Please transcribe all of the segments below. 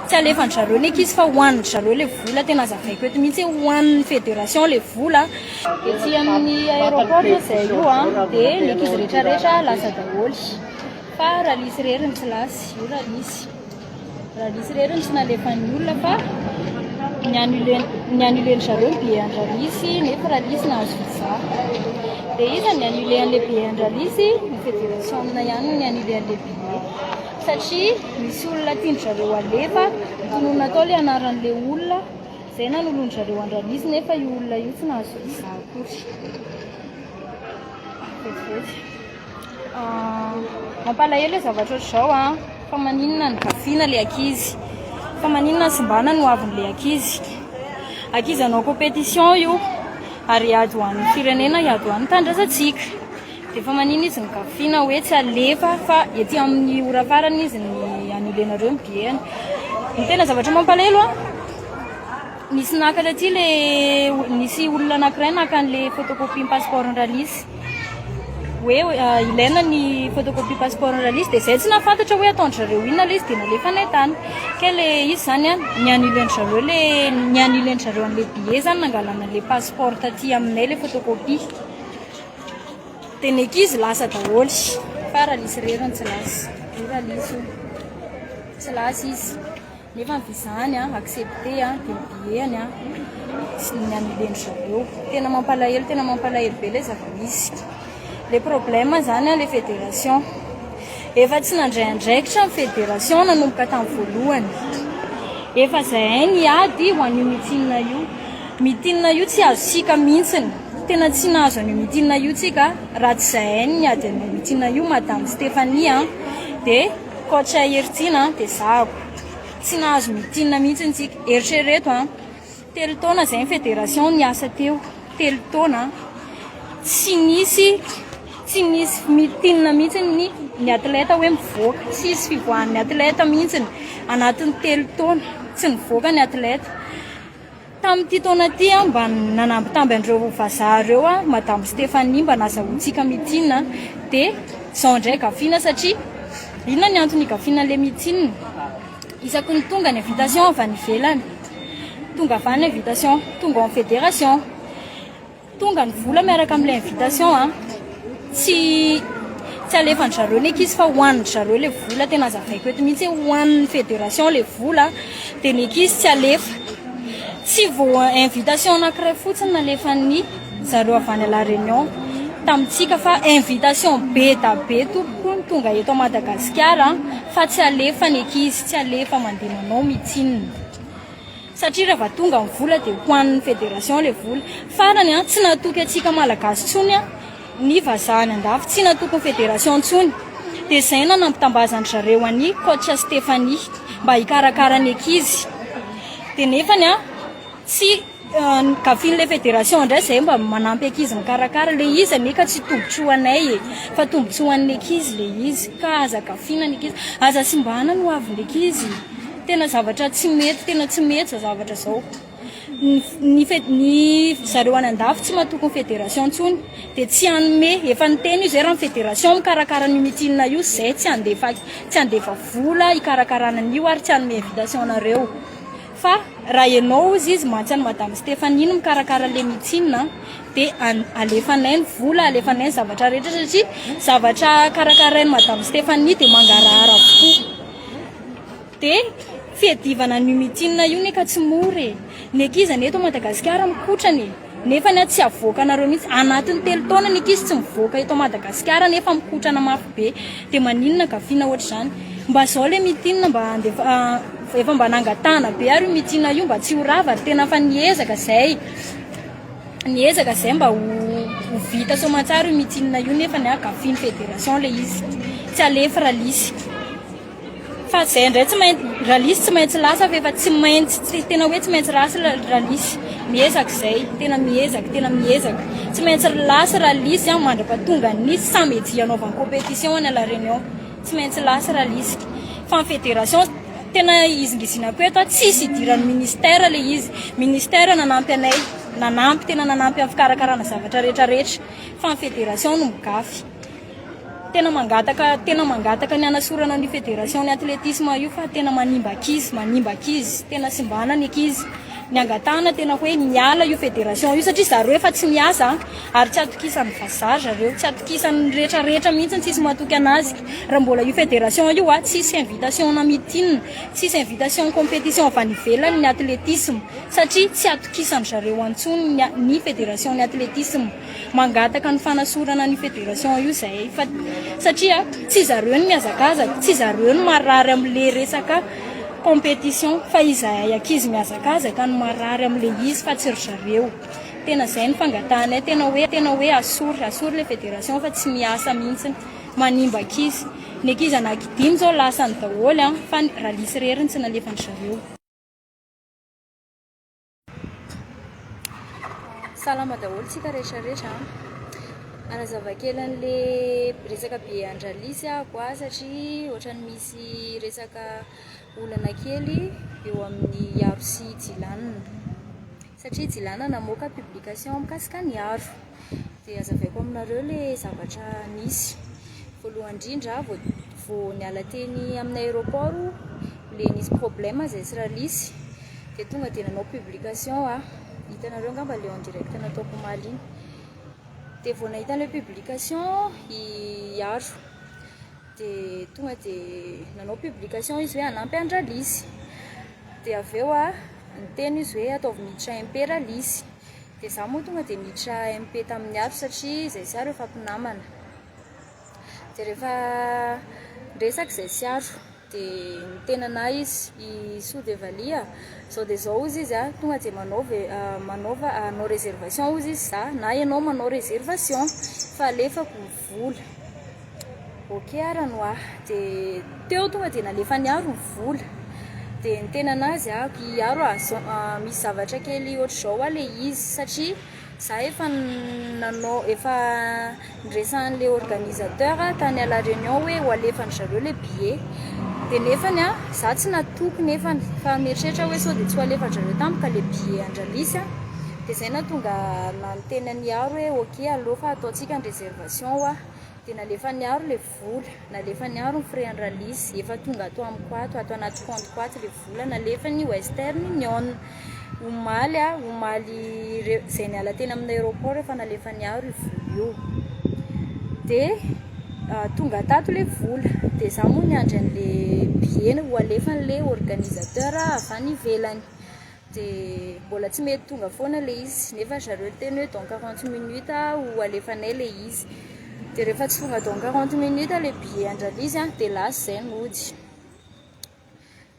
Tsy alefan-dry zareo ny ankizy fa hohanin-dry zareo ilay vola, tena azavaiko eto mihitsy hoe hohanin'ny fédération ilay vola. Ety amin'ny aéroport izay io dia ny ankizy rehetra rehetra lasa daholo fa Ralisy irery no tsy lasa, io Ralisy. Ralisy irery no tsy nalefan'ny olona fa ny annuler ny annuler-ndry zareo ny billet an-dRalisy nefa Ralisy nahazo visa. Dia iza ny annuler an'ilay billet an-dRalisy? Ny fédération ihany no ni annuler an'ilay billet. Satria misy olona tian-dry zareo alefa, notononina tao ilay anaran'ilay olona, izay nanoloan-dry zareo an-dRalisy nefa io olona io tsy nahazo visa akory. Vetivety. Mampalahelo ilay zavatra ohatr'izao an, fa maninona no gafiana ilay ankizy? Fa maninona no simbana ny hoavin'ilay ankizy? Ankizy hanao compétition io ary hiady ho an'ny firenena, hiady ho an'ny tanindrazantsika. Dia fa manina izy no gafiana hoe tsy alefa fa ety amin'ny ora farany izy ny annuler-nareo ny billet-ny. Ny tena zavatra mampalahelo an, nisy naka taty le nisy olona anankiray naka an'le photocopie ny passeport-n'i Ralisy. Hoe ilaina ny photocopie passeport-n'i Ralisy dia izay tsy nahafantatra hoe ataon-dry zareo inona ilay izy dia nalefanay tany. Kay le izy izany an, ny annuler-ndry zareo le ny annuler-ndry zareo an'le billet izany nangalana an'le passeport taty aminay le photocopie. Dia ny ankizy lasa daholo fa Ralisy irery no tsy lasa. Io Ralisy io. Tsy lasa izy. Nefa ny visa-ny accepté dia ny billet-ny sy ny annuler-ndry zareo. Tena mampalahelo, tena mampalahelo be ilay zava-misy. Le problème zany ilay fédération. Efa tsy nandray andraikitra ny fédération nanomboka tamin'ny voalohany. Efa zahay niady ho an'io meeting io. Meeting io tsy azontsika mihitsiny. Tena tsy nahazo an'io meeting io tsika raha tsy zahay no niady an'io meeting io Madame Stéphanie an, dia coach Heritiana an, dia zahako. Tsy nahazo meeting mihitsiny tsika. Eritrereto an, telo taona izay ny fédération niasa teo, telo taona an, tsy nisy tsy nisy meeting mihitsiny ny ny atleta hoe mivoaka, tsisy fivoahan'ny atleta mihitsiny anatin'ny telo taona, tsy nivoaka ny atleta. Tamin'ity taona ity aho mba nanambitamby an'ireo vazaha ireo aho, Madame Stéphanie mba nazahoantsika meeting dia izao indray gafiana satria inona ny antony higafiana an'ilay meeting? Isaky ny tonga ny invitation avy any ivelany, tonga avy any ny invitation, tonga ao amin'ny fédération. Tonga ny vola miaraka amin'ilay invitation a. Tsy tsy alefan-dry zareo ny ankizy fa hohanin-dry zareo ilay vola, tena azavaiko eto mihitsy hoe hohanin'ny fédération ilay vola dia ny ankizy tsy alefa. Tsy vao invitation anankiray fotsiny nalefan'ny zareo avy any La Réunion tamintsika fa invitation be da be tompoko no tonga eto Madagasikara fa tsy alefa ny ankizy, tsy alefa mandeha manao meeting. Satria raha vao tonga ny vola dia ho an'ny fédération ilay vola. Farany an, tsy natoky antsika Malagasy intsony an, ny vazaha any andafy, tsy natoky ny fédération intsony. Dia izay no nampitambazan-dry zareo an'i coach Stéphanie mba hikarakara ny ankizy. Dia nefany an, tsy gafin'ilay fédération indray izay mba manampy ankizy mikarakara. Ilay izy anie ka tsy tombotsoanay e, fa tombotsoan'ny ankizy ilay izy. Ka aza gafina ny ankizy, aza simbana ny hoavin'ny ankizy. Tena zavatra tsy mety, tena tsy mety zao zavatra zao. Ny ny ny zareo any andafy tsy matoky ny fédération intsony dia tsy hanome, efa niteny io zay raha ny fédération mikarakara an'io meeting io zay tsy handefa tsy handefa vola hikarakarana an'io ary tsy hanome invitation anareo. Fa raha ianao ozy izy mantsy an'i madame Stéphanie no mikarakara le meeting dia alefanay ny vola, alefanay ny zavatra rehetra satria zavatra karakarain'i madame Stéphanie dia mangarahara avokoa. Dia fiadivana an'io meeting io ne ka tsy mora e! Ny ankizy anie eto Madagasikara mikotrana e! Nefa ny tsy avoakanareo mihitsy, anatin'ny telo taona ny ankizy tsy mivoaka eto Madagasikara nefa mikotrana mafy be, dia maninona gafiana ohatr'izany? Mba zao le meeting mba andefa efa mba nangatahana be ary io meeting io mba tsy ho rava ary tena efa niezaka zay, niezaka zay mba ho ho vita soamantsara io meeting io nefa ny gafian'ny fédération le izy, tsy alefa ralisy. Fa zay indray tsy maintsy ralisy tsy maintsy lasa fa efa tsy maintsy tsy tena hoe tsy maintsy rasy ralisy miezaka zay tena miezaka tena miezaka tsy maintsy lasa ralisy an mandrapatonga ny samedi hanaovany compétition any la réunion tsy maintsy lasa ralisy fa ny fédération tena izingizinako eto an tsisy idiran'ny ministère le izy ministère nanampy anay nanampy tena nanampy amin'ny fikarakarana zavatra rehetra rehetra fa ny fédération no migafy. Tena mangataka tena mangataka ny hanasorana an'io fédération ny athlétisme io fa tena manimba ankizy, manimba ankizy, tena simbana ny ankizy. Ny angatahana tena hoe miala io fédération io satria zareo efa tsy miasa ary tsy atokisan'ny vazaha zareo, tsy atokisan'ny rehetra rehetra mihitsy, tsisy matoky anazy. Raha mbola io fédération io a, tsisy invitation na meeting, tsisy invitation compétition avy any ivelany ny athlétisme satria tsy atokisan-dry zareo intsony ny fédération ny athlétisme. Mangataka ny fanasorana an'io fédération io zahay fa satria tsy zareo no mihazakazaka, tsy zareo no marary amin'le resaka compétition fa izahay ankizy mihazakazaka no marary amin'le izy fa tsy ry zareo. Tena zay no fangatahanay, tena hoe tena hoe asory, asory le fédération fa tsy miasa mihitsy, manimba ankizy. Ny ankizy anaky dimy zao lasany daholo an, fa Ralisy irery no tsy nalefan-dry zareo. Salama daholo tsika rehetra rehetra a. Hanazava kely an'le resaka be an-dRalisy aho a satria ohatran'ny misy resaka olana kely eo amin'ny Aro sy Jilana. Satria Jilana namoaka publication mikasika an'i Aro. Dia hazavaiko aminareo le zavatra nisy. Voalohany indrindra vao niala teny amin'ny aéroport le nisy problème zay sy Ralisy. Dia tonga dia nanao publication aho. Hitanareo angamba le en direct nataoko omaly iny. Dia vao nahita an'ilay publication i Aro. Dia tonga dia nanao publication izy hoe hanampy an-dRalisy. Dia avy eo aho niteny izy hoe ataovy miditra MP Ralisy. Dia izaho moa tonga dia niditra MP tamin'i Aro satria izay sy Aro efa mpinamana. Dia rehefa niresaka izay sy Aro. Dia niteny anah izy, i Soa de Valiha, zao dia zao hozy izy a, tonga dia manaova manaova hanao réservation hozy izy za, na ianao manao réservation fa alefako ny vola. Ok arany hoa. Dia teo tonga dia nalefan'i Aro ny vola. Dia niteny anazy aho, i Aro a, zao misy zavatra kely ohatr'izao hoa ilay izy satria Za efa nanao efa niresahan'le organisateur tany à la réunion hoe ho alefan-dry zareo le billet de nefany a za tsy natoky nefany fa mieritreritra hoe sao de tsy ho alefan-dry zareo tampoka le billet an-dRalisy a de zay nahatonga niteny an'i Aro hoe ok aleo fa ataontsika ny réservation hoa de nalefan'i Aro le vola nalefan'i Aro ny frais an-dRalisy efa tonga ato amiko ato ato anaty compte-ko ato le vola nalefany Western Union Omaly a, omaly izay niala teny amin'ny aéroport efa nalefan'i Aro io vola io. Dia tonga tato ilay vola. Dia izaho moa niandry an'ilay billet ho alefan'ilay organisateur avy any ivelany. Dia mbola tsy mety tonga foana ilay izy. Nefa ry zareo niteny hoe dans 40 minutes ho alefanay ilay izy. Dia rehefa tsy tonga dans 40 minutes ilay billet an-dRalizy dia lasa izay nody.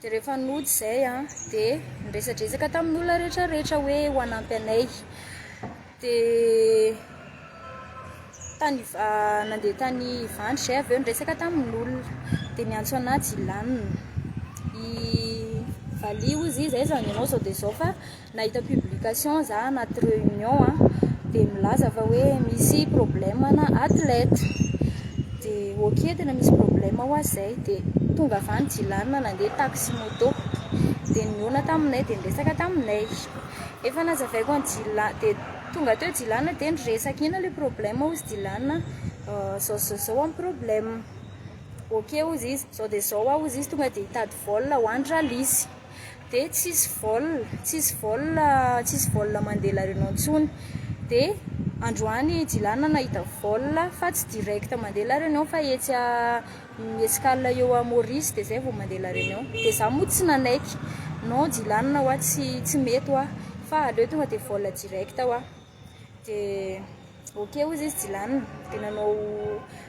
Dia rehefa nody izay an, dia niresadresaka tamin'olona rehetra rehetra hoe ho hanampy anay. Dia tany nandeha tany Ivandry izay avy eo niresaka tamin'olona. Dia niantso anà Jilanina. I Vali hozy izy, aiza ny anao izao dia izao fa nahita publication za anaty réunion an, dia milaza fa hoe misy problème ana athlète. Dia ok tena misy problème hoa zay. Dia tonga avy any Jilana nandeha taxi moto. Dia nihaona taminay dia niresaka taminay. Efa nazavaiko an'i Jilana, dia tonga teo Jilana dia niresaka inona le problème hozy Jilana, zao sy zao zao ny problème. Ok hozy izy, zao dia zao aho hozy izy tonga dia hitady vol ho any Ralisy. Dia tsisy vol, tsisy vol, tsisy vol mandeha La Réunion intsony. Dia androany Jilana nahita vol fa tsy direct mandeha La Réunion fa etsy mi-escale eo à Maurice dia zay vao mandeha La Réunion. Dia za moa tsy nanaiky, non Jilana hoa tsy tsy mety hoa fa aleo tonga dia vol direct hoa. Dia ok hozy izy Jilana, dia nanao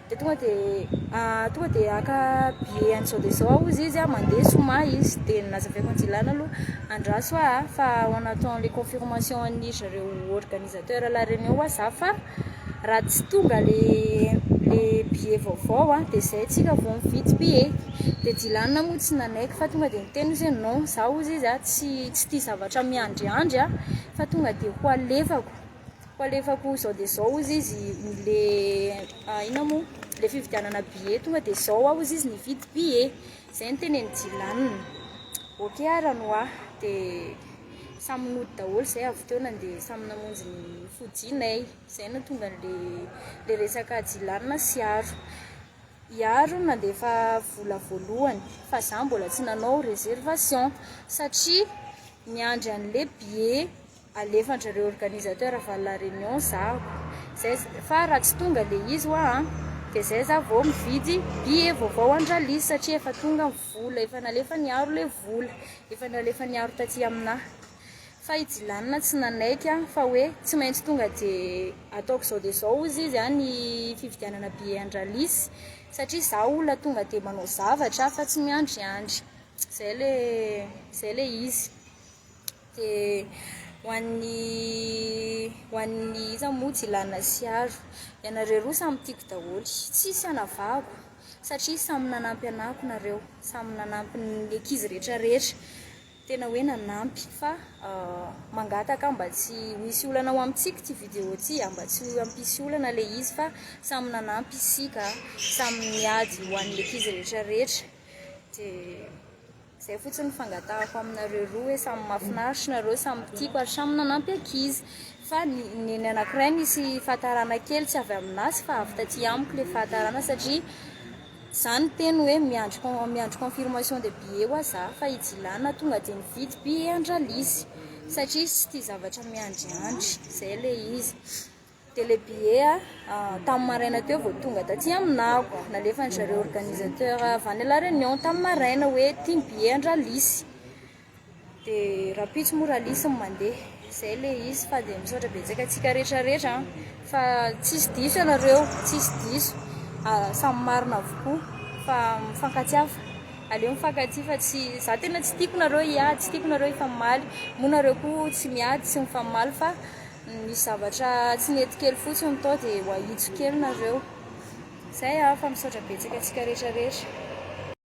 dia tonga dia tonga dia haka billet an'izao dia izao aho hozy izy mandeha zoma izy. Dia nazavaiko an'i Jilana aloha, andraso aho fa en attend les confirmation an'ny zareo organisateur La Réunion hoa za fa raha tsy tonga le le billet vaovao dia izay tsika vao mividy billet. Dia Jilana moa tsy nanaiky fa tonga dia niteny izy hoe non, za hozy izy tsy tsy tia zavatra miandriandry fa tonga dia ho alefako, ho alefako izao dia izao hozy izy le inona moa le fividianana billet tonga dia izao aho hozy izy nividy billet, izay no tenenin'i Jilana. Ok arany hoa, dia samy nody daholo izay avy teo nandeha samy namonjy ny fodianay, izay no tonga an'le le resaka Jilana sy Aro. Iaro no nandefa vola voalohany fa za mbola tsy nanao réservation satria miandry an'le billet alefan-drareo organisateur avy any La Réunion zahako zay fa raha tsy tonga le izy hoa an de zay za vao mividy billet vaovao an-dRalisy satria efa tonga ny vola efa nalefan'i Aro le vola efa nalefan'i Aro taty aminahy. Fa i Jilanina tsy nanaiky an, fa hoe tsy maintsy tonga dia ataoko izao dia izao hozy izy an ny fividianana billet an-dRalisy satria za olona tonga dia manao zavatra fa tsy miandriandry. Zay le zay le izy. Dia ho an'ny ho an'ny iza moa Jilanina sy Aro, ianareo roa samy tiako daholo, tsisy anavahako satria samy nanampy anako nareo, samy nanampy ny ankizy rehetra rehetra. Tena hoe nanampy fa mangataka aho mba tsy ho hisy olana ho amintsika ity vidéo ity a, mba tsy ho hampisy olana ilay izy fa samy nanampy isika, samy niady ho an'ny ankizy rehetra rehetra dia izay fotsiny ny fangatahako aminareo roa hoe samy mahafinaritra nareo, samy tiako ary samy nanampy ankizy fa ny ny anankiray nisy fahatarana kely tsy avy aminazy fa avy taty amiko ilay fahatarana satria Za niteny hoe miandry miandry confirmation de billet hoa za fa i Jilana tonga de nividy billet an-dRalisy satria izy tsy tia zavatra miandriandry, zay le izy. De le billet tamin'ny maraina teo vao tonga taty aminako, nalefan-dry zareo organisateur avy any La Réunion tamin'ny maraina hoe ity ny billet an-dRalisy. Dia rahampitso moa Ralisy no mandeha. Izay ilay izy fa dia misaotra betsaka antsika rehetra rehetra an. Fa tsisy diso ianareo, tsisy diso. Samy marina avokoa fa mifankatiava. Aleo mifankatia fa tsy, za tena tsy tiako nareo hiady, tsy tiako nareo hifamaly. Moa nareo koa tsy miady, tsy mifamaly fa misy zavatra tsy nety kely fotsiny tao dia ho ahitsy kely nareo. Izay an, fa misaotra betsaka antsika rehetra rehetra.